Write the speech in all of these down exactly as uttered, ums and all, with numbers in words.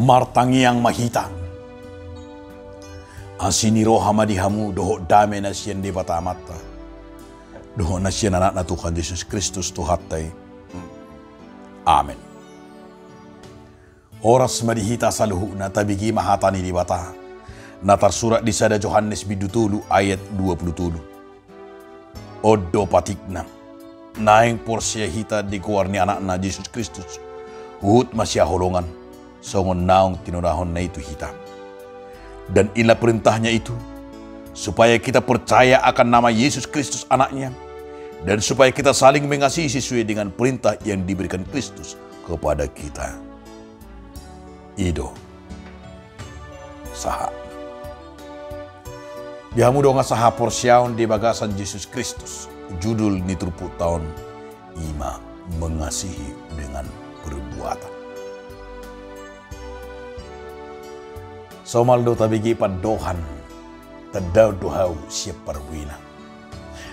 Martangiang ma hita. Asi ni roha ma di hamu dohot dame na sian Debata Amanta dohot na sian Anakna Tuhan Jesus Kristus Tuhanta i. Amen. Horas ma di hita saluhutna. Tabege ma hata ni Debata na tarsurat di sada Johannes bindu tolu ayat dua pulu tolu. On do patikna: Naeng porsea hita di goar ni Anakna Jesus Kristus, huhut masihaholongan, songon naung tinonahonna i tu hita. Dan inilah perintahnya itu, supaya kita percaya akan nama Yesus Kristus Anaknya, dan supaya kita saling mengasihi sesuai dengan perintah yang diberikan Kristus kepada kita. I do sahat. Di hamu dongan sahaporseaon di bagasan Jesus Kristus, judul ni turpukta on i ma mengasihi dengan perbuatan. Somal do tabege pandohan: Tandaon do hau sian parbuena.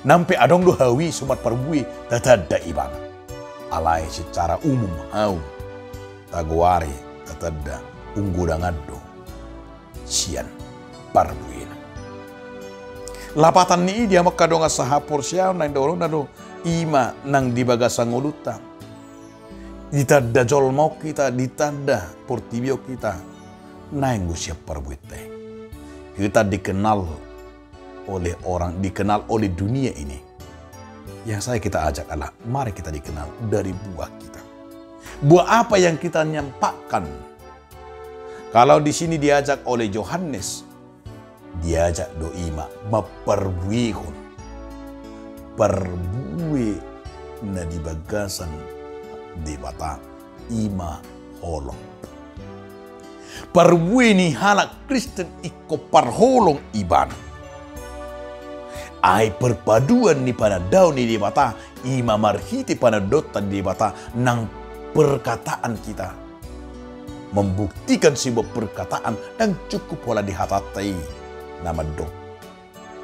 Nang pe adong do hau i suman parbue tatanda ibana. Alai secara umum hau tagoari tatanda unggodangan do sian parbuena. Lapatan ni i, di hamu angka dongan sahaporseaon, naeng daolona do i ma nang di bagasan ngolunta. Ditanda jolma on hita, ditanda portibi on hita, naeng do sian parbuenta i. Kita dikenal oleh orang, dikenal oleh dunia ini. Yang saya kita ajak adalah, mari kita dikenal dari buah kita. Buah apa yang kita nampakkan? Kalau di sini diajak oleh Johannes, diajak do i ma mamparbuehon parbue na di bagasan Debata, i ma holong. Parbue ni halak Kristen ingkon parholong ibana. Ai perpaduan ni panandaon ni Debata, i ma marhite panandaonta di Debata, nang perkataan kita. Membuktikan sebuah perkataan, ndang cukup holan di hatanta i na mandok,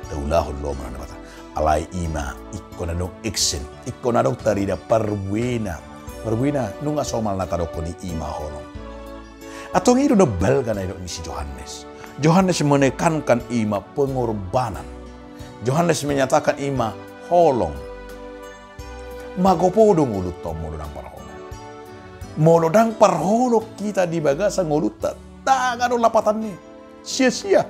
taulahon lomo na Debata. Alai i ma ingkon adong action, ingkon adong tarida parbuena. Parbuena nunga somal na tadokkon i, i ma holong. Antong i do na balga na nidok ni si Johannes. Johannes menekankan i ma pengorbanan. Johannes menyatakan i ma holong. Magopo do ngolunta on molo ndang parholong. Molo ndang parholong hita di bagasan ngolunta, ndang adong lapatanna i. Sia-sia.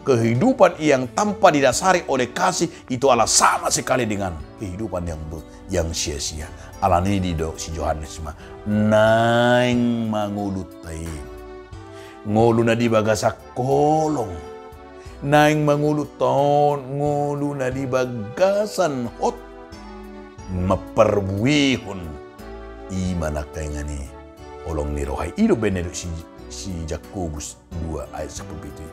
Kehidupan yang tanpa didasari oleh kasih itu adalah sama sekali dengan kehidupan yang be-, yang sia-sia. Alani i didok si Johannes ma, naeng ma ngolunta i ngolu na di bagasan holong. Naeng ma ngolunta on ngolu na di bagasan hot mamparbuehon, i ma nangkaningan i holong ni roha i. I do baen na nidok si, si Jakobus dua ayat sampulu pitu i.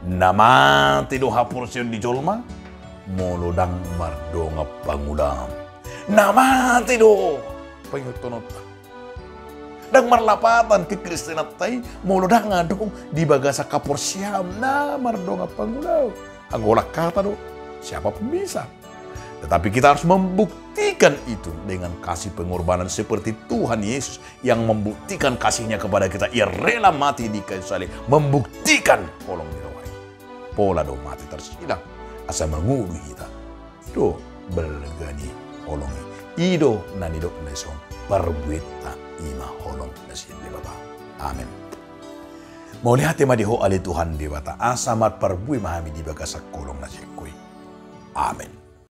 Na mate do haporseaon ni jolma molo ndang mardongan pangula. Na mate do pangihuthononta. Ndang marlapatan kekristenanta i molo ndang adong di bagasan haporseaon na mardongan pangula. Anggo holan hata do, siapa pun bisa. Tetapi kita harus membuktikan itu dengan kasih pengorbanan seperti Tuhan Yesus yang membuktikan kasih-Nya kepada kita. Ia rela mati di kayu salib, membuktikan holong ni roha i. Pola do mate tarsilang asa mangolu hita. I do balga ni holong i. I do na nidokna dison, parbuenta i ma holong na sian Debata. Amen. Mauliate ma di Ho ale Tuhan Debata, asa marparbue ma hami di bagasan holong na sian Ho i. Amen.